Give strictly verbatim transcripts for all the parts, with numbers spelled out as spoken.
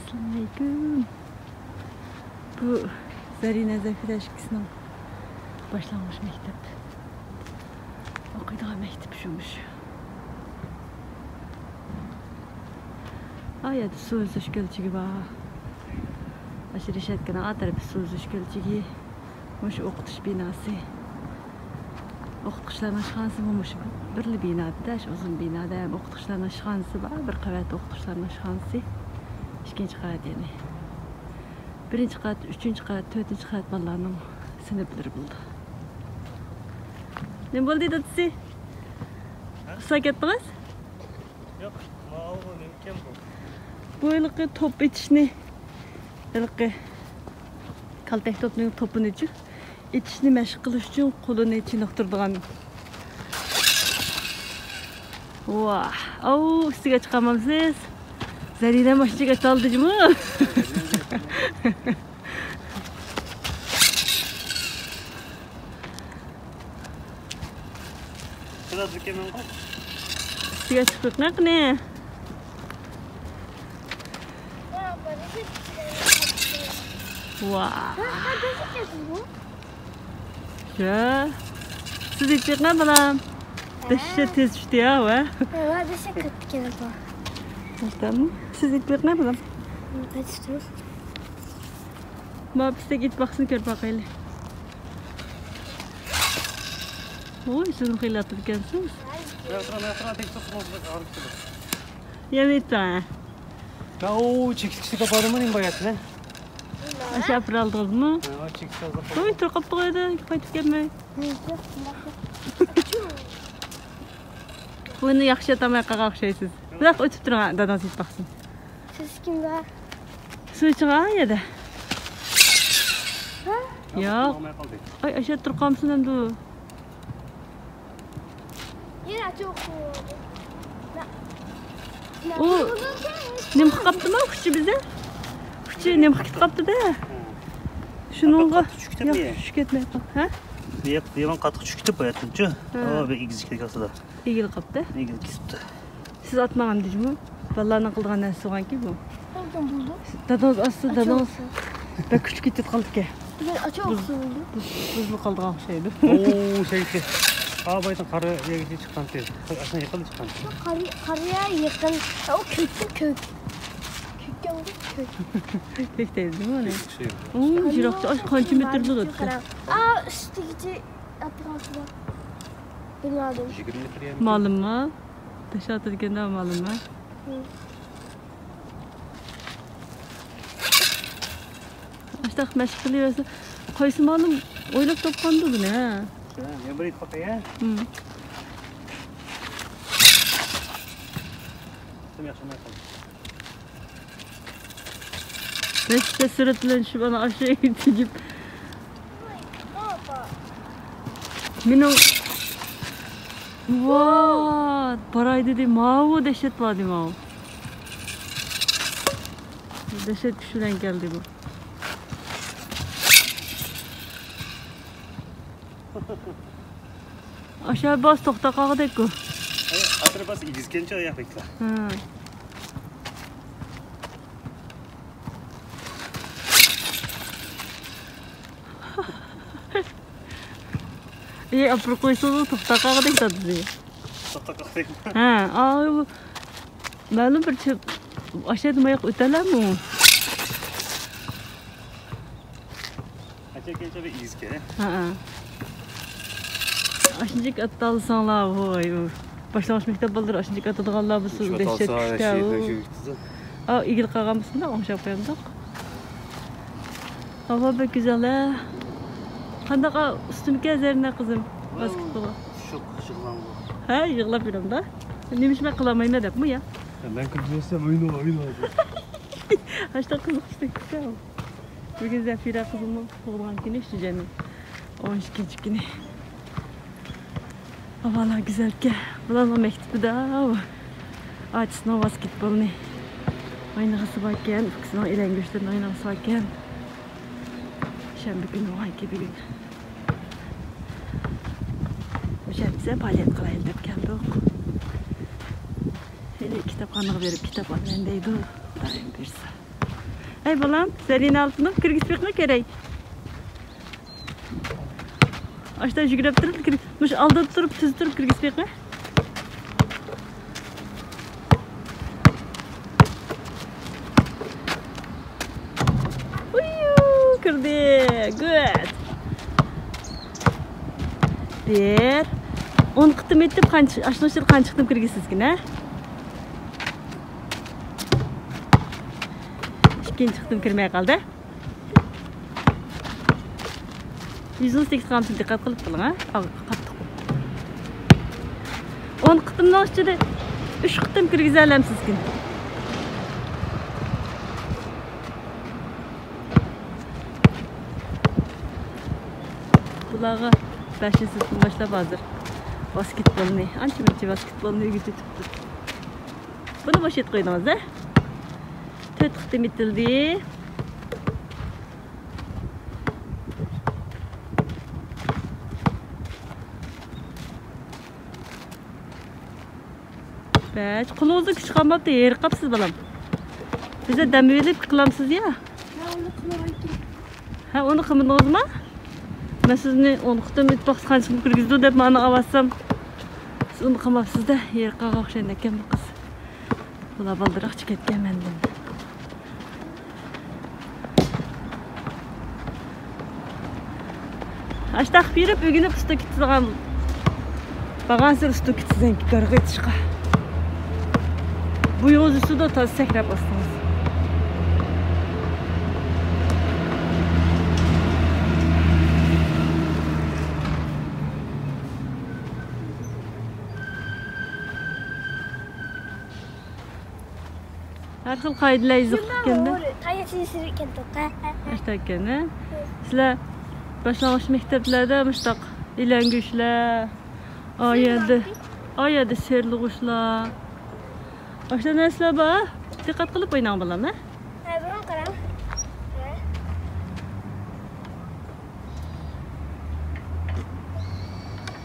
ئەسسالامۇئەلەيكۇم. بۇ زەرىنە زەفىرە ئىككىسىنىڭ باشلانغۇچ مەكتەپ. ئوقۇيدىغان مەكتىپى شۇ مۇشۇ. ئا يەردە سۇ ئۈزۈش كۆلچىكى بار. ئاشۇ رېشاتكىنىڭ ئا تەرىپى سۇ ئۈزۈش كۆلچىكى. مۇشۇ ئوقۇتۇش بىناسى. ئوقۇتقۇچىلارنىڭ ئىشخانىسىمۇ مۇشۇ بىرلا بىنادا، شۇ ئۇزۇن بىنادا ھەم ئوقۇتقۇچىلارنىڭ ئىشخانىسى بار، بىر قەۋەت ئوقۇتقۇچىلارنىڭ ئىشخانىسى. ئىككىنچى قەۋەت يەنى. بىرىنچى قەۋەت، ئۈچىنچى قەۋەت، تۆتىنچى قەۋەت بالىلارنىڭ سىنىپلىرى بولىدۇ. نېمە بولدى، دادىسى؟ ھە؟ ئۇسساپ كەتتىڭىز؟ ياق، ماۋۇ نېمىكەن بۇ؟ بۇ ھېلىقى توپ ئېتىشنى، ھېلىقى كالتەك توپنىڭ توپىنىچۇ، ئېتىشنى مەشىق قىلىش ئۈچۈن قولىنى چېنىقتۇرىدىغان. ۋاھ، ئاۋۇ ئۈستىگە چىقالمامسىز؟ زەرىنە ماشىنىغا چالدى جۇمۇ. ئۈستىگە چىقىپ قېنى. ۋاھ. يا. سىز يېتىپ بېقىڭ بالام. دەھشەت تېز چۈشتى يا، ۋە. ۋە، دەھشەت كاتتا كېلىدۇ. سىز يېتىپ بېقىڭ بالام. ما بىستەك يېتىپ باقسۇن، كۆرۈپ باقايلى. ۋوي، سىزمۇ خېلى ئاتىدىكەنسىز. يەنە يېتىڭ، ھە. مەن ئۇ چېكىسكىسى كاپادىمۇ نېمە باياتنى؟ ئاشۇ ئاپىرالدىڭىزمۇ؟ ھە، ئۇ چېكىسى ھازىر. ۋوي، تۇرۇپ قاپتۇ قويدى، قايتىپ كەلمەي. بۇنى ياخشى ئاتالماي قالغان ئوخشايسىز. بىراق ئۆتۈپ تۇرۇڭ، داداڭىز يېتىپ باقسۇن. سىز كىمگە؟ سۇ ئىچىڭ، ئا يەردە. ھە؟ ياق. ئاي، ئاشۇ يەردە تۇرۇپ قالمىسۇن ئەمدى. يەنە ئاچۇق. ئۇ نېمە قىلىپ قاپتىما، ئۇچى بىزدە؟ ئۇچى نېمە قىلىپ قاپتۇ-دە؟ شۇنىڭغا قاتتىق چۈشۈپ كەتمەي. ياق، چۈشۈپ كەتمەي قال. ھە؟ ياق، دىۋان قاتتىق چۈشۈپ كېتىپ باياتتىنچۇ. ھە. ئاۋۇ بىر ئېگىزلىكتە قالسا-دە. ئېگىلىپ قاپتۇ. ئېگىلىپ كېتىپتۇ. سىز ئاتماڭ ئەمدى جۇمۇ. بالىلارنىڭ قىلىدىغان نەرسىسى بولغانكى بۇ. قالدىم بولدى. دادىڭىز ئاتسا، دادىڭىز بەك كۈچلۈك كېتىپ قالىدىكەن. بۇز، بۇز، بۇزۇلۇپ قالىدىغان ئوخشايدۇ. ئوو، شەيكى. ئا، بايىتىڭ قارا يەرگىچە چىققانتى. ئاشۇ يېقىندا چىققانتى. قارا، قارا يېقىن. ئۇ كۆكتىن كۆك. كۆككەن كۆك. كۆك دەيدۇ ئۇنى. ئۇ يىراقچە، ئاش قانچە مېتىر بولىدۇ؟ ئا، ئۈستىگىچە ئاتقان سۇ بار. بىلمىدىم. يىگىرمە مېتىر يەرمىكىن. مالىمما؟ دەھشەت ئاتىدىكەن-دە، مالىمما؟ ھە. ئاشتاق مەشىق قىلىۋەرسە، قايسى مالىم ئويلاپ تاپقاندۇ بۇنى، ھە؟ ھە، يەنە بىر ئېيتىپ باقاي، ھە؟ ھىم. تىم ياخشى ئويناپ قالدى. بەشتە سۈرەتلىنىشىپ، ئانا ئاشۇ تېگىپ. مېنىڭ، ۋات، باراي دېدى، ماۋۇ دەھشەت بار دېدى، ماۋۇ. دەھشەت كۈچ بىلەن كەلدى بۇ. ئاشۇ باس توختاپ قالغۇدەككۇ. ئاي، ئاخىرى باس ئېگىزكەنچە ئاياق بەكلا. ھە. ئى، ئاپىرىپ قويسىڭىز، توختاپ قالغۇدەك دادىسى. توختاپ قالغۇدەك. ھە، ئاۋۇ مەلۇم بىر چىپ، ئاشۇ يەردىن ماياق ئۆتەلەمۇ؟ قانچە كەنچە بىر ئېگىزكەن. ھەئە. ئاشۇنچىلىك ئاتالساڭلار، ۋوي، باشلانغۇچ مەكتەپ بالىلىرى ئاشۇنچىلىك ئاتىدىغانلار بولسا دەھشەت كۈچتە. ئا، ئېگىلىپ قالغان بولسا ئوڭشاپ قويامدۇق. ھاۋا بەك گۈزەل ھە. قانداق ئا، ئۇستىمىكەن زەرىنە قىزىم؟ ۋاۋ، باسكېتبولغا. شۇق، يىغلاڭغۇ. ھە، يىغلاپ يۈرەمدۇ. نېمە ئىش مەن قىلالمايمەن دەپمۇ يا؟ مەن كۈلۈپ يۈرسەم ئويناۋ، ئويناۋ. ئاشتا قىزىق ئىشتەك كۈتسە. بۈگۈن زەفىرە قىزىمنىڭ تۇغۇلغان كۈنى، شۇ جەننى ئون ئىككىنچى كۈنى. ھاۋالار گۈزەلكەن. بۇلارنىڭ مەكتىپىدە ئاچىسىنىڭ ۋاسكېتبولنى ئوينىغۇسى باركەن، ئۇكىسىنىڭ ئېلەڭگۈچلىرىنى ئوينىغۇسى باركەن. شەنبە كۈنى بولغانكى بۈگۈن. شەنبە پائالىيەت قىلايلى دەپ كەلدۇق. ھېلى كىتابخانىغا بېرىپ كىتاب ئالىمەن دەيدۇ، خۇدايىم بۇيرۇسا. ئەي بالام، زەلىنە ئالتۇنۇم، كىرگۈزۈپ بېقىڭ كۆرەي. ئاشتا يۈگۈرۈپ تۇرۇپ، كىر-، مۇشۇ ئالدىدا تۇرۇپ، تۈز تۇرۇپ كىرگۈزۈپ بېقىڭ. ئۇيۇ، كىردى. گۈد. بىر. ئون قېتىم ئېتىپ، قانچە، ئاشۇنىڭ ئىچىدە قانچە قېتىم كىرگۈزىسىزكىن، ھە؟ ئىككىنچى قېتىم كىرمەي قالدى. يۈزىڭىز تېگىپ قالمىسۇن، دىققەت قىلىپ قىلىڭ، ھە؟ ئاغ-، قاتتىق. ئون قېتىمنىڭ ئىچىدە ئۈچ قېتىم كىرگۈزەلەمسىزكىن؟ بۇلارغا بەشىنچى سىنىپتىن باشلاپ ھازىر ۋاسكېتبولنى، ئانچە-مۇنچە ۋاسكېتبولنى ئۆگىتىۋېتىپتۇ. بۇنى بوشاپ قويدىڭىز، ھە؟ تۆت قېتىم ئېتىلدى. بەش. قولىڭىزدا كۈچ قالماپتۇ، ھېرىقاپسىز، بالام. بىزدە دەم ئېلىپ قىلامسىز يا؟ ھە، ئۇنى قىلمايتتىم. ھە، ئۇنى قىلمىدىڭىزما؟ مەن سىزنى ئون قېتىم ئېتىپ باقسا قانچە كىرگۈزىدۇ دەپ مانا ئاۋاتسام، سىز ئۇنى قىلماپسىز-دە، ھېرىققانغا ئوخشايدىكەن بۇ قىز. بۇلار بالدۇراقچە كەتكەن مەندىن. ئاشتاق بېرىپ ئۆگىنىپ ئۇستا كېتىدىغان. بارغانسېرى ئۇستا كېتىسەن، گارغا ئېتىشقا. بويىڭىز ئۈستىدە تازا سەكرەپ باستىڭىز. ھەر خىل قائىدىلەر يېزىقلىق ئىكەن-دە. ئاشتاق ئىكەن، ھە؟ سىلەر باشلانغۇچ مەكتەپلەردە مۇشتاق ئىلەڭگۈچلەر، ئا يەردە، ئا يەردە سېرىلغۇچلار. ئاشۇنداق نەرسىلەر بار. دىققەت قىلىپ ئويناڭ، بالام، ھە؟ ھە، بۇرۇن قاراڭ. ھە.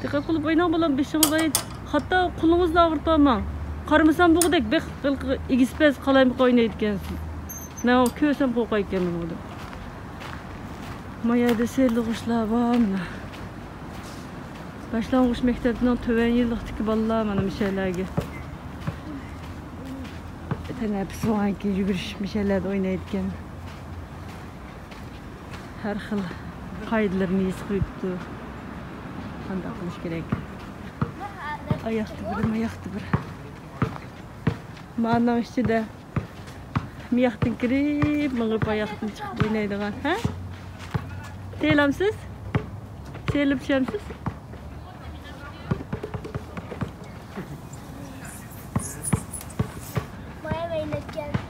دىققەت قىلىپ ئويناڭ، بالام، بېشىڭىز ئاغرىيدۇ. ھەتتا قولىڭىزنى ئاغرىتىۋالماڭ. قارىمىسام بوغۇدەك، بەك ھېلىقى ئېگىز-پەس قالايمىقان ئوينايدىكەنسىز. مەن كۆرسەم قورقايدىكەنمەن بۇنى. ما يەردە سېرىلغۇچلار بار مانا. باشلانغۇچ مەكتەپنىڭ تۆۋەن يىللىقتىكى بالىلار مانا مۇشۇ يەرلەرگە. تەنەپپۇس بولغاندىن كېيىن يۈگۈرۈشۈپ مۇشۇ يەرلەردە ئوينايدىكەن. ھەر خىل قائىدىلىرىنى يېزىپ قويۇپتۇ. قانداق قىلىش كېرەك؟ ئاياقتا بىر، ماياقتا بىر. مانىڭ ئىچىدە مىياقتىن كىرىپ، مېڭىپ، ئاياقتىن چىقىپ ئوينايدىغان، ھە؟ سېلامسىز؟ سېلىپ چۈشەمسىز؟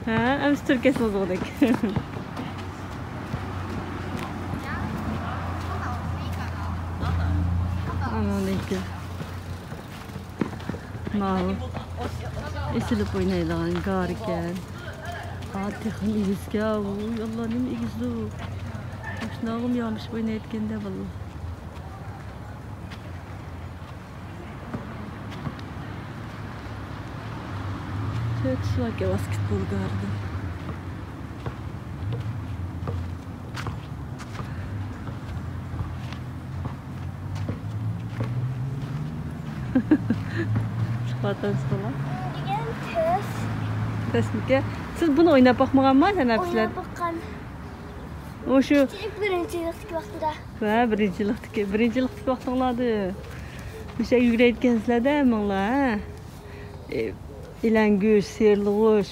ھە، ئەمسە تۈركەسىڭىز بولدەك. ئانىڭدىن كېيىن ماۋۇ ئېسىلىپ ئوينايدىغان گار ئىكەن. ھا، تېخىمۇ ئېگىزكەن. ۋوي، ئاللا، نېمە ئېگىزدۇ. ماشىناغىمۇ يامىشىپ ئوينايدىكەن-دە، بالىلار. تۆت سۇ ئاكا ۋاسكېتبول گارىدىن. چىقىۋاتامسىز بالا؟ دېگەن تەس. تەسمىكە؟ سىز بۇنى ئويناپ باقمىغانما، تەنەپپۇسلار؟ ئويناپ باققان. ئۇ شۇ كىچىك بىرىنچى يىللىقتىكى ۋاقتىدا. ۋە بىرىنچى يىللىقتىكى، بىرىنچى يىللىقتىكى ۋاقتىڭلاردا مۇشۇ يۈگۈرەيدىكەنسىلەر-دە ھەممىڭلار، ھە؟ ئى، ئىلەڭگۈچ، سېرىلغۇچ،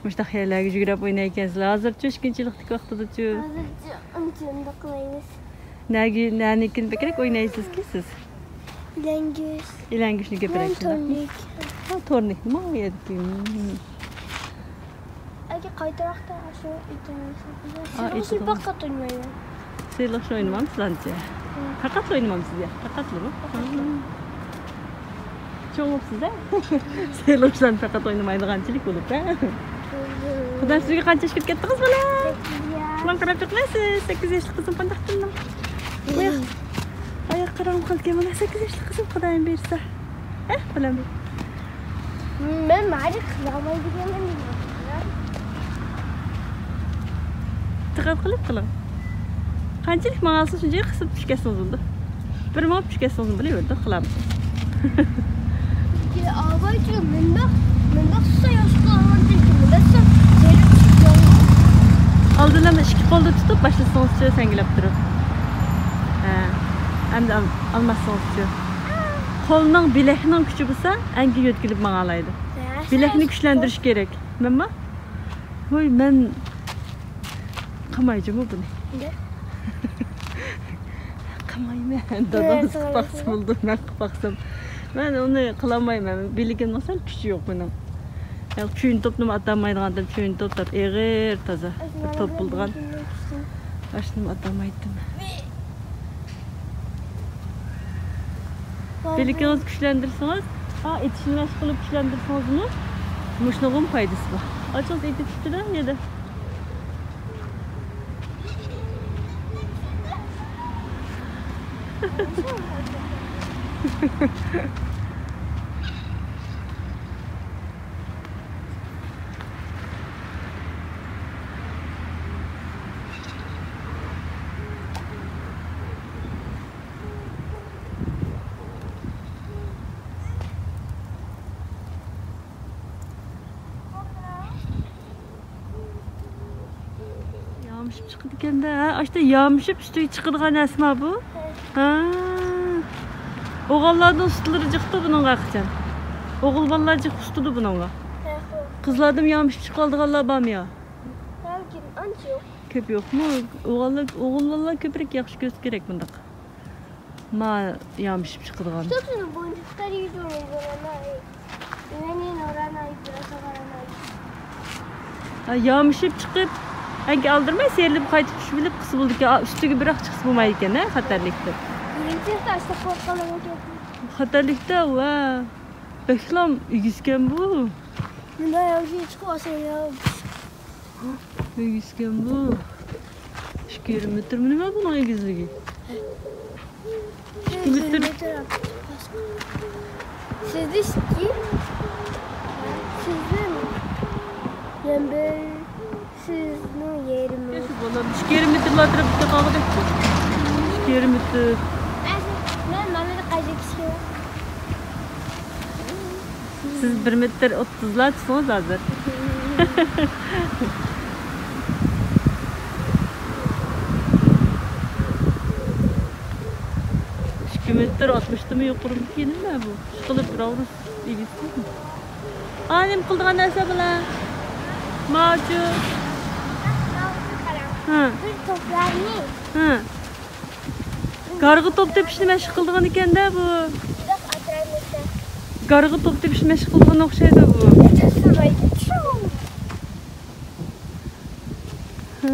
مۇشۇنداق يەرلەرگە يۈگۈرۈپ ئوينايدىكەنسىلەر. ھازىرچۇ، ئىككىنچى يىللىقتىكى ۋاقتىدىچۇ؟ ھازىرچۇ ئۇنچە ئۇنداق قىلمايمىز. نەگە، نەنىڭكىنى بەكرەك ئوينايسىزكى سىز؟ ئىلەڭگۈچ. ئىلەڭگۈچنى بەكرەك. تورنىك. ھە، تورنىك. ماۋۇ يەردىكى. ئاكا، قايتۇراقتا ئاشۇ ئېيتىڭىز. ئا، سېلىق ئېيتىڭىز. پەقەت ئوينىمايمەن. سېلىق ئوينىمامسىز ئانچە؟ ھە. پەقەتلا ئوينىمامسىز يا؟ پەقەتلا بۇ؟ پەقەتلا. ھە. چوڭ بوپسىز-دە. سېلىق پەقەت ئوينىمايدىغانچىلىك بولۇپ، ھە؟ ھە. خۇدايىم سىزگە قانچە ياش كىرىپ كەتتىڭىز، بالا؟ سەككىز ياش. ماڭا قاراپ بېقىڭە سىز، سەككىز ياشلىق قىزىم قانداق تىلنىڭ؟ بۇ ياق. ئاياق قاراڭغۇ قىلىدىكەن، بالا، سەككىز ياشلىق قىزىم، خۇدايىم بۇيرۇسا. ھە، بالام؟ مەن ماجىق قىلالمايدىغانمەن. دىققەت قىلىپ قىلىڭ. قانچىلىك ماڭالسا، شۇنچىلىك قىسىپ چۈشۈپ كەتسىڭىز بولىدۇ. بىر ماڭىپ چۈشۈپ كەتسىڭىز بولىۋېرىدۇ، خىلاپ. ئاۋايچۇ مۇنداق، مۇنداق تۇتسا ياخشى قىلغاندىن كېيىن بىلەتسەن، زېرىك چىقىدۇ. ئالدىن ئىككى قولدا تۇتۇپ باشلىسىڭىزچۇ، سەڭگىلەپ تۇرۇپ. ھە. ئەمدى ئال-، ئالماسسىڭىزچۇ. قولنىڭ، بىلەكنىڭ كۈچى بولسا، ئەنگە يۆتكىلىپ ماڭالايدۇ. ھە، بىلەكنى كۈچلەندۈرۈش كېرەك. مەنما؟ ھوي، مەن قىلمايجىمۇ بۇنى. نېگە؟ قىلمايمەن. دادام قىلىپ باقسا بولىدۇ، مەن قىلىپ باقسام. مەن ئۇنى قىلالمايمەن. بىلىكىمنىڭ سەل كۈچى يوق مېنىڭ. يا، چۆنى توپنىمۇ ئاتالمايدىغانتىم، چۆنى توپ دەپ ئېغىر تازا. توپ بولىدىغان. ئاشۇنىمۇ ئاتالمايتتىم. بىلىكىڭىزنى كۈچلەندۈرسىڭىز، ھا، ئېتىشنى مەشىق قىلىپ كۈچلەندۈرسىڭىزمۇ، مۇشۇنىڭغىمۇ پايدىسى بار. ئاچىڭىز ئېتىپ چىقتىلا يەنە. يامىشىپ چىقىدىكەن-دە، ھە؟ ئاشتا يامىشىپ ئۈستىگە چىقىدىغان نەرسىما بۇ؟ ھە. ئوغۇللاردىن ئۇستىلىرى جىقتۇ بۇنىڭغا قاچان. ئوغۇل بالىلار جىق ئۇستىدۇ بۇنىڭغا. ھە، خو. قىزلاردىمۇ يامىشىپ چىقالدىغانلار بارمۇ يا؟ بەلكىم ئانچە يوق. كۆپ يوقمۇ؟ ئوغۇللار، ئوغۇل بالىلار كۆپرەك ياخشى كۆرسە كېرەك بۇنداق. ما يامىشىپ چىقىدىغان. ھە، يامىشىپ چىقىپ، ئەنكى ئالدىرىماي سېرىلىپ قايتىپ چۈشۈپ ئېلىپ قىلسا بولىدىكەن. ئا، ئۈستىگە بىراق چىقسا بولمايدىكەن، ھە، خەتەرلىكتە. خەتەرلىكتە، ۋە. بەكلا ئېگىزكەن بۇ. مۇنداق يامىشىپ چىقىپ ئالسا يا. ئېگىزكەن بۇ. ئىككى يېرىم مېتىرمۇ نېمە بۇنىڭ ئېگىزلىكى؟ ئىككى مېتىر. سىزدە ئىككى. سىزدە يەنە بىر. سىزنىڭ يېرىمى. ياخشى، بالام. ئىككى يېرىم مېتىرلا ئەتراپىدا قالغۇدەك بۇ. ئىككى يېرىم مېتىر. مەن، مەن مانا قايسى كىشى. سىز بىر مېتىر ئوتتۇزلا تۇتسىڭىز ھازىر. ئىككى مېتىر ئاتمىشتىنمۇ يۇقىرىمىكىن بۇ؟ ئىشقىلىپ راۋرۇس ئىگىسى. ئا، نېمە قىلىدىغان نەرسە بۇلار؟ ماۋۇچۇ. ھە. بىر توپلارنى. ھە. گارغا توپ تېپىشنى مەشىق قىلىدىغان ئىكەن-دە بۇ. گارغا توپ تېپىشنى مەشىق قىلىدىغان ئوخشايدۇ بۇ. ھە.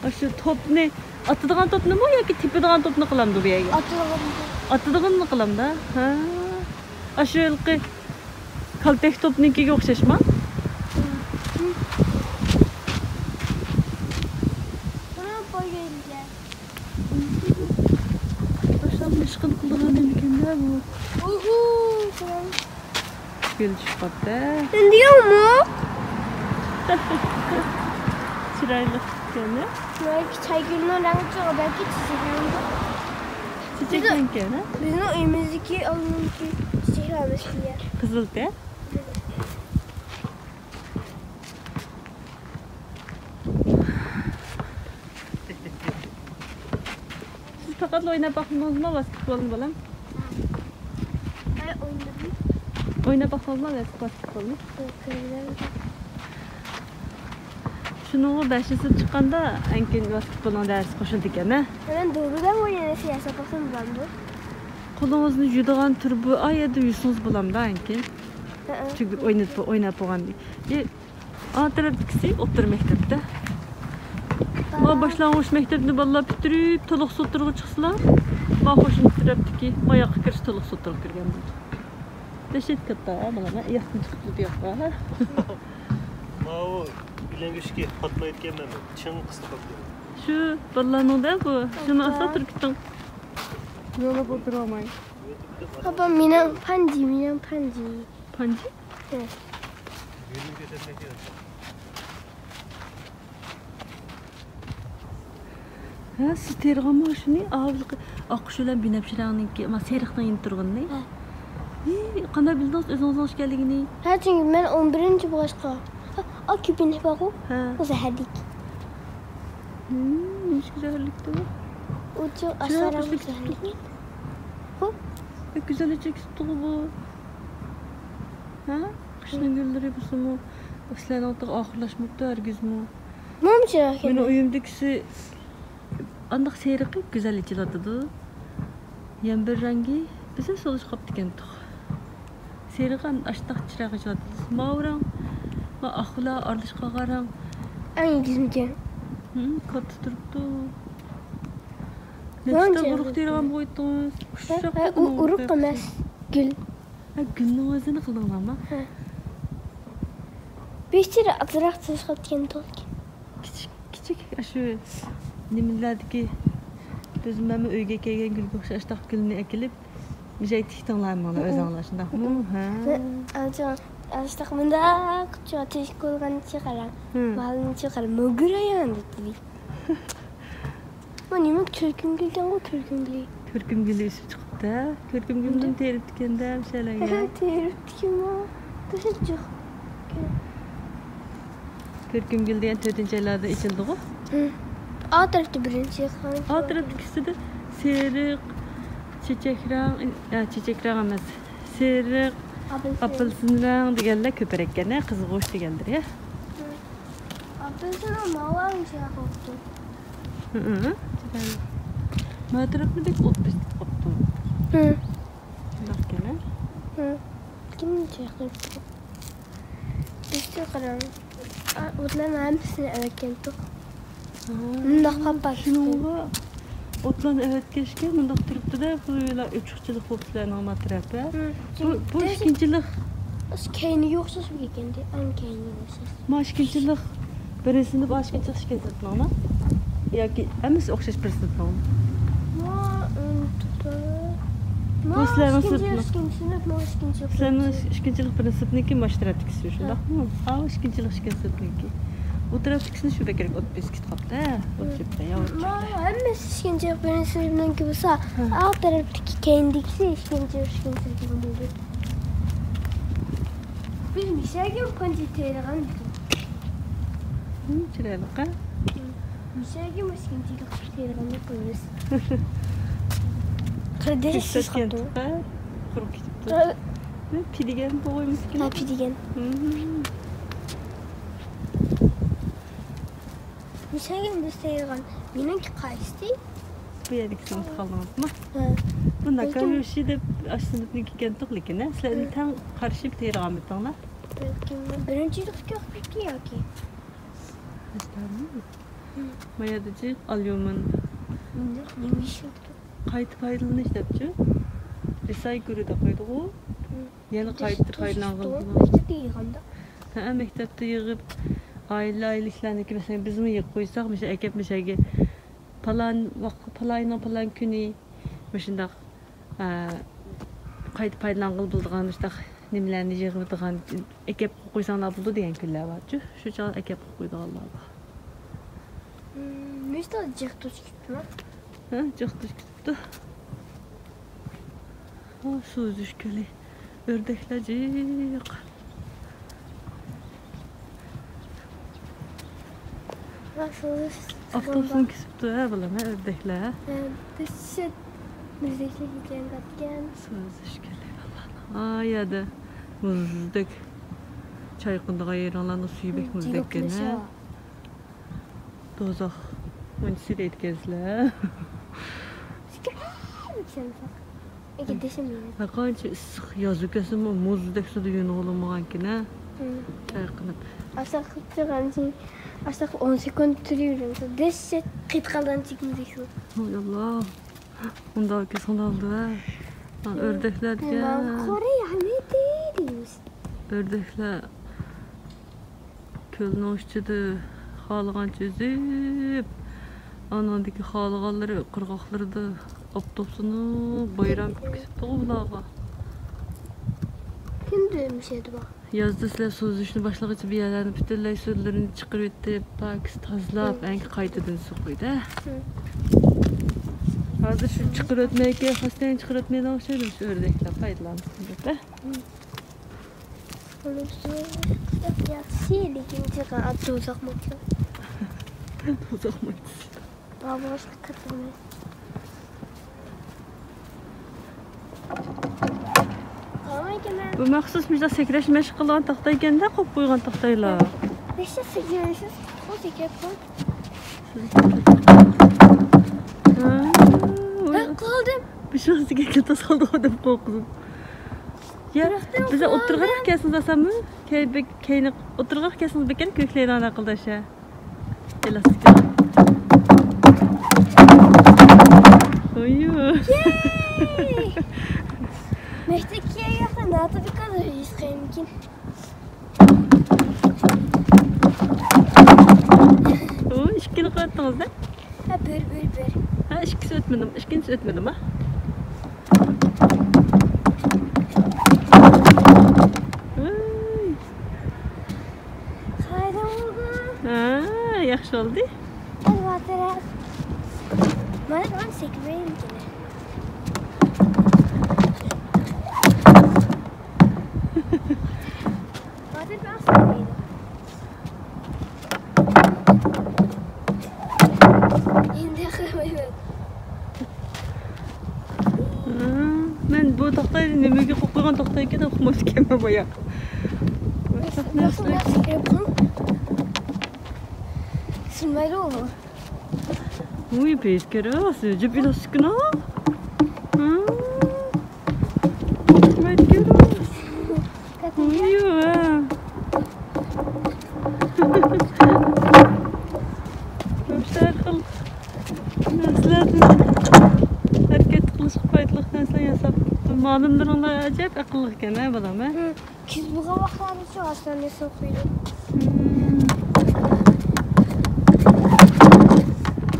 ئاشۇ توپنى، ئاتىدىغان توپنىمۇ ياكى تېپىدىغان توپنى قىلامدۇ بۇ يەرگە؟ ئاتىدىغان توپ. ئاتىدىغىنىنى قىلامدا. ھە. ئاشۇ ھېلىقى كالتەك توپنىڭكىگە ئوخشاشما؟ باشلاپ مەشىق قىلىدىغان نېمىكەن-دە بۇ. ئوھو، سالام. گۈل چىقىپ قاپتۇ. ئەمدى يوقمۇ؟ چىرايلىق ئىكەن-ە. بەلكى چايگۈلنىڭ رەڭگى چىقىدۇ، بەلكى چېچەك رەڭگى. چېچەك رەڭگىكەن-ە؟ بىزنىڭ ئۆيىمىزدىكى ئالدىمىزدىكى چېچەك رەڭگى. قىزىلكەن. سىز پەقەتلا ئويناپ باقمىدىڭىزمۇ ۋاسكېتبولنى، بالام؟ ھەي، ئوينىدىم. ئويناپ باقمىدىڭىزمۇ ۋاسكېتبولنى؟ يوق، كۆرمىدىم. شۇنىڭغا بەشىنچى سىنىپ چىققاندا ئەنكىن ۋاسكېتبولنىڭ دەرسى قوشۇلىدىكەن-ھە؟ مەن دورىدەم ئوينايسەن، ياساپ باقسام بولامدۇ؟ قولىڭىزنى يۇيىدىغان تۇرۇبا، ئا يەردە يۇسىڭىز بولامدا ئەنكىن. ھەئە. تۈگۈپ ئويناپ، ئويناپ بولغاندىن كېيىن. ئا تەرەپتىكىسى ئوتتۇرا مەكتەپتە. ما باشلانغۇچ مەكتەپنى بالىلار پۈتتۈرۈپ، تولۇق سوتتۇرغا چىقسىلا، ما قوشنا تەرەپتىكى، ما ياققا كىرسە تولۇق سوتتۇرغا كىرگەن بولىدۇ. دەھشەت كاتتا، ھە، مانا، مەن ئاياقتىن چىقىپ بۇ ياققا، ھە. ماۋۇ ئىلەڭگۈچكە پاتمايدىكەنمەن مەن، چىڭ قىستى قاپتۇ. شۇ بالىلارنىڭ-دە بۇ، شۇنى ئاستا تۈركۈتۈڭ. يولۇپ ئولتۇرالماي. ئاپا، مېنىڭ پانجى، مېنىڭ پانجى. پانجى؟ ھە. يۈزۈم كۆرسەتمەكچى. ھە، سىز تېرىغانمۇ شۇنى؟ ئاۋۇلقى ئاققۇچ بىلەن بىنەپشە رەڭنىڭكى، ما، سېرىقنىڭ يېنىپ تۇرغىنىنى؟ ھە. ھېي، قانداق بىلدىڭىز ئۆزىڭىزنىڭ ئىكەنلىكىنى؟ ھە، چۈنكى مەن ئون بىرىنچى بولغاچقا. ھە، ئا، كۆپىنى بارغۇ. ھە. ئۇ زەھەرلىك. ھىم، نېمىشقا زەھەرلىكتۇ؟ ئۇ چوڭ ئاشقارا زەھەرلىك. ھە؟ گۈزەل ئېچىپ كېتىپتىغۇ بۇ. ھە؟ قىشنىڭ گۈللىرى بولسىمۇ، سىلەرنىڭ ئاخىرلاشماپتۇ ھەرگىزمۇ. مېنىڭ ئۆيۈمدىكىسى ئانداق سېرىقى گۈزەل ئېچىلاتىدۇ. يەنە بىر رەڭگى بىزدە سولۇشقاپتىكەنتۇق. سېرىقى ئاشتاق چىرايلىق ئېچىلاتىدۇ. ماۋۇ رەڭ، ما ئاقلا ئارىلىشىپ قالغان رەڭ. ئەڭ ئېگىزمىكەن؟ ھىم، كاتتا تۇرۇپتۇ. نەچچە تال ئۇرۇق تېرىغان بولۇپتىڭىز؟ ئۇششاق. ھە، ئۇ ئۇرۇق ئەمەس، گۈل. ھە، گۈلنىڭ ئۆزىنى قىلدىڭلارمۇ؟ ھە. بىر ئازراق تېرىشقاپتىكەنتۇق. كىچىك، كىچىك، ئاشۇ نېمىلەردىكى، بىز مەنمۇ ئۆيگە كەلگەن گۈلگە ئوخشاش ئاشتاق گۈلنى ئەكېلىپ، مىشەي تىكتىڭلارمۇ ئۆزۈڭلار، شۇنداقمۇ؟ ھە. ئاشتاق مۇنداق چوڭ تېشىپ قويغان چىقىرا. ھىم. بالىنى چىقىرا، مۇگۇرايان دېدى. ما نېمە، كۆركۈم گۈلكەنغۇ، كۆركۈم گۈلى. كۆركۈم گۈلى ئۆسۈپ چىقىپتۇ. كۆركۈم گۈلدىن تېرىپتىكەن-دە، مىشەيلەرگە. تېرىپتىكەنمۇ؟ تېخىچۇ. كۆركۈم گۈل دېگەن تۆتىنچى ئايلاردا ئېچىلىدىغۇ؟ ھىم. ئا تەرەپتە بىرىنچى. ئا تەرەپتىكىسىدە سېرىق، چېچەك رەڭ، ئە، چېچەك رەڭ ئەمەس. سېرىق، ئاپېلسىن. ئاپېلسىن رەڭ دېگەنلەر كۆپرەككەن، ھە، قىزغۇچ دېگەنلىرى. ھىم. ئاپېلسىن ماۋۇ ئانچە قوپتۇ. ھىم. ما تەرەپنى بەك ئوت بېسىپ قاپتۇ. ھىم. شۇنداقكەن، ھە؟ ھىم. كىم چېقىرىپتۇ؟ بىزچە قاراڭ. ئا، ئوتلارنىڭ ھەممىسىنى ئەۋەتكەنتۇق. ھا، مۇنداق پاپا. شۇنىڭغا ئوتلارنى ئەۋەتكەچكە مۇنداق تۇرۇپتۇ-دە، بۇ يەرلەر ئوچۇقچىلىق بوپتۇ سىلەرنىڭ ما تەرەپى. ھىم. بۇ، بۇ ئىككىنچىلىق. كەينىگە ئوخشاش بۇ ئىكەن، ئەڭ كەينىگە ئوخشاش. ما ئىككىنچىلىق بىرىنچى سىنىپ، ئا ئىككىنچىلىق ئىككىنچى سىنىپنىڭمۇ؟ ياكى ھەممىسى ئوخشاش بىر سىنىپنىڭمۇ؟ ما، ئۇنتۇپتۇ. بۇ سىلەرنىڭ سىنىپنىڭ. ئىككىنچى سىنىپ، ما ئىككىنچى. سىلەرنىڭ ئىككىنچىلىق بىرىنچى سىنىپنىڭكى ماش تەرەپتىكىسى شۇنداقمۇ؟ ھا، ئىككىنچىلىق ئىككىنچى سىنىپنىڭكى. ئۇ تەرەپتىكىسىنى شۇ بەكرەك ئوت بېسىپ كېتىپ قاپتۇ، ھە؟ ئوت چۆپتە، ياۋا ئوت چۆپتە. ھەممىسى ئىككىنچى سىنىپ بىرىنچى سىنىپنىڭكى بولسا، ئا تەرەپتىكى كەينىدىكىسى ئىككىنچى سىنىپ، ئىككىنچى سىنىپ بولدى. بىز مىشەگە قانچە تېرىغان ئىدۇق. ھىم، چىرايلىق، ھە؟ مىشەگە مۇشۇ ئىككىنچىلىق تېرىغاندەك قىلىمىز. قىردىشى شىشقاپتۇ. قۇرۇپ كېتىپتۇ. ھە. ھە، پىدىگەن بوغۇيمىسكىن؟ ھە، پىدىگەن. ھىم. مىشەگە بىز تېرىغان. مېنىڭكى قايسى؟ بۇ يەردىكىسىنى ئۇنتۇپ قالدىڭىزمۇ؟ ھە. بۇنداق كاميوشى دەپ ئاشۇ سىنىپنىڭكى ئىكەنتۇق، لېكىن، ھە؟ سىلەر تەڭ قارىشىپ تېرىغانمىدىڭلار؟ بەلكىم بىرىنچى يىللىقتىكى ئوخشايدۇ ياكى؟ مايادىجى ئاليۇمىن. قايتا پايدىلىنىش دەپچۇ؟ رىسايكل دەپ قويدىغۇ. يەنە قايتا پايدىلانغىلى بولىدۇ. مەكتەپتە يىغىغاندا. ھە، مەكتەپتە يىغىپ، ئائىلە، ئائىلىلىكلەرنىڭكى، مەسىلەن، بىزمۇ يىغىپ قويساق، مۇشۇ ئەكەپ، مۇشەگە پالان ۋاق-، پالاينىڭ پالان كۈنى مۇشۇنداق، ئە، قايتا پايدىلانغىلى بولىدىغان مۇشۇنداق نېمىلەرنى يىغىۋېتىدىغان، ئەكەپ قويساڭلار بولىدۇ دېگەن كۈنلەر بارچۇ، شۇ چاغدا ئەكەپ قويىدىغانلار بار. مم، مۇشۇنداق جىق تۇتۇش كېتىپتۇ. ھە، جىق تۇتۇش كېتىپتۇ. ھا، سۇ ئۈزۈش كۆلى. ئۆردەكلەر جىق. ئاپتوپنى كېسىپتۇ، ھە، بالام، ھە، ئۆردەكلەر. ھە، دەھشەت مۇزدەكلەر كەتكەن. سۇ ئۈزۈش كۆلى، ئاللا. ئا يەردە مۇزدەك چايقىنىدىغان يېرىڭلارنىڭ سۈيى بەك مۇزدەككەن، ھە. دوزاخ مۇنچىسى دەيدىكەنسىلەر. قانچە ئىسسىق ياز كەلسىمۇ مۇزدەك سۇدا يۇيۇنغىلى بولمىغانكىن، ھە؟ چايقىنىپ. ئاشتاق قىلىپ تۇرغانچە، ئاشتاق ئون سېكۇنت تۇرۇۋېرىمسە، دەھشەت قېتىپ قالغان چېكىمدەك سۇ. ۋاي ئاللا. ئۇنداق كېسىڭ ئالدى، ھە؟ ئۆردەكلەر دېگەن. قورۇي ھالىتى دەيمىز. ئۆردەكلەر. كۆلنىڭ ئىچىدە خالىغانچە ئۈزۈپ، ئانىڭدىكى خالىغانلىرى قىرغاقلىرىدا ئاپتوپسىنى بايرام كېسىپتىغۇ بۇلارغا. كۈندە مۇشۇ يەردە بار. يازدا سىلەر سۇ ئۈزۈشنى باشلىغۇچە بۇ يەرلەرنى پۈتۈنلەي سۇلىرىنى چىقىرىۋېتىپ، پاكىز تازىلاپ، ئەنكى قايتىدىن سۇ قۇيدى. ھازىر شۇ چىقىرىۋەتمەيكى، خاستىن چىقىرىۋەتمەيدىغان ئوخشايدۇ، شۇ ئۆردەكلەر پايدىلانسۇن دەپ، ھە؟ بۇنىڭ ئۈستىگە ياخشى، لېكىن چىققان ئاتتى ئۇزاق ماچا. ئۇزاق ماچا. باباشنى كاتتىمەن. بۇ مەخسۇس مۇشۇنداق سەكرەش مەشىق قىلىدىغان تاختا ئىكەندە، قويۇپ قويغان تاختايلار. نەشە سەكرەيسىز، قول سەكرەپ قوي. ھا، ھە، قالدىم. بىر شۇ سىزگە كېتىپ قالدىغۇ دەپ قورقۇپ. يا، بىزە ئولتۇرغاق كەلسىڭىز ئاسانمۇ؟ كەي-، بەك-، كەينى ئولتۇرغاق كەلسىڭىز بەكرەك كۆكلەيدىغان ئەقىلداش ھە. ئېلاستىكا. ئويۇ. يەي! مەكتەپكە كەلگەن ناتىدىكا ھېس قىلمىكىن. ئۇ، ئىككىنى قىلىۋەتتىڭىز-دە؟ ھە، بىر، بىر، بىر. ھە، ئىككىسى ئۆتمىدىم، ئىككىنچىسى ئۆتمىدىم، ھە؟ ۋاي. قايدا بولدى؟ ھە، ياخشى بولدى. ئەلۋاتىرە. مانا، مانا سەكرەيمىكىن. ۋاتىر بەڭ سەكرەيدۇ. ئېندى قىلمايمەن. مەن بۇ تاختاينى نېمىگە قويۇپ قويغان تاختا ئىكەن، ئۇقماپتىكەنمەن بايا. سۇنمايدۇ ئۇ. ۋۇي، بېيىت كېرەس، جىپ ئېلاستىكىنا. ھا. بېيىت كېرەس. ۋۇي، ھە. مۇشۇ خىل نەرسىلەردىن، ھەرىكەت قىلىشقا پايدىلىق نەرسىلەر ياساپ. مالىملىرىڭلار ئەجەب ئەقىللىق ئىكەن، ھە، بالام، ھە؟ كۈز بولغان ۋاقىتلاردا شۇ ئاساننى سوقۇيدۇ.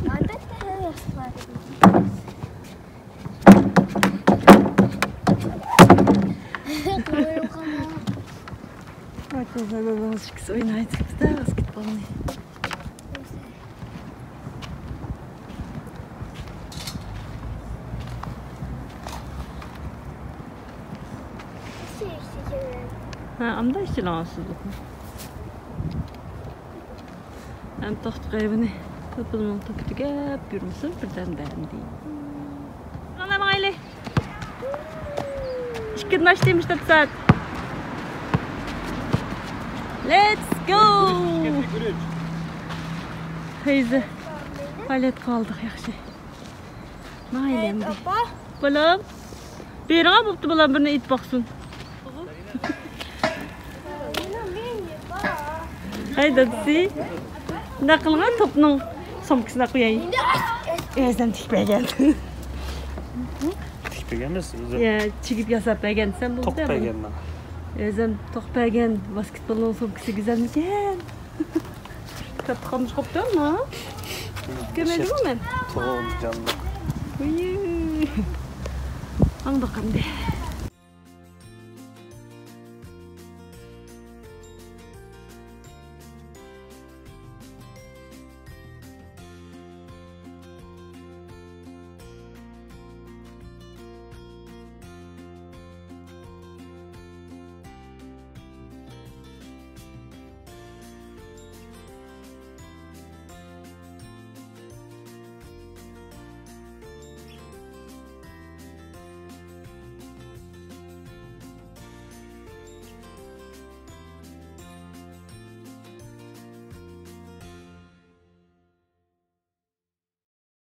ئادەتتە ھەر ياخشى بار. ئاكىلىرىمىز ئىككىسى ئوينايدۇ بىزدە باسكېتبولنى. ھە، ئاندا ئىچىلىڭىز سىز. ھەم توختىغاي بۇنى. توپىنىڭ توپى تۈگەپ يۈرمىسۇن، بىردەم بەردى. ماڭايلى. ئىككىدىن ئاشتى مۇشتەپ سائەت. Let's go! فەيزى. پائالىيەتكە قالدۇق، ياخشى. ماڭايلى ئەمدى. ئاپا. بالام. بېرىڭا بوپتۇ، بالام، بىرنى ئېيتىپ باقسۇن. ھەي، دادىسى. بۇنداق قىلغان توپنىڭ سومكىسىنى قوياي. ئۆزۈم تىكىپ بەرگەن. تىكىپ بەرگەن ئەمەس، ئۆزى. يا، چىگىپ ياساپ بەرگەن دېسەم بولدى. توقۇپ بەرگەن ماڭا. ئۆزۈم توقۇپ بەرگەن. باستكېتبولنىڭ سومكىسى گۈزەلمىكەن؟ كاتتىخاندا چىقىپتۇ ما؟ كۆرمەيدىغۇ مەن. توغرا جانلىق. ئۇيۇ. ئاڭداق ئەمدى.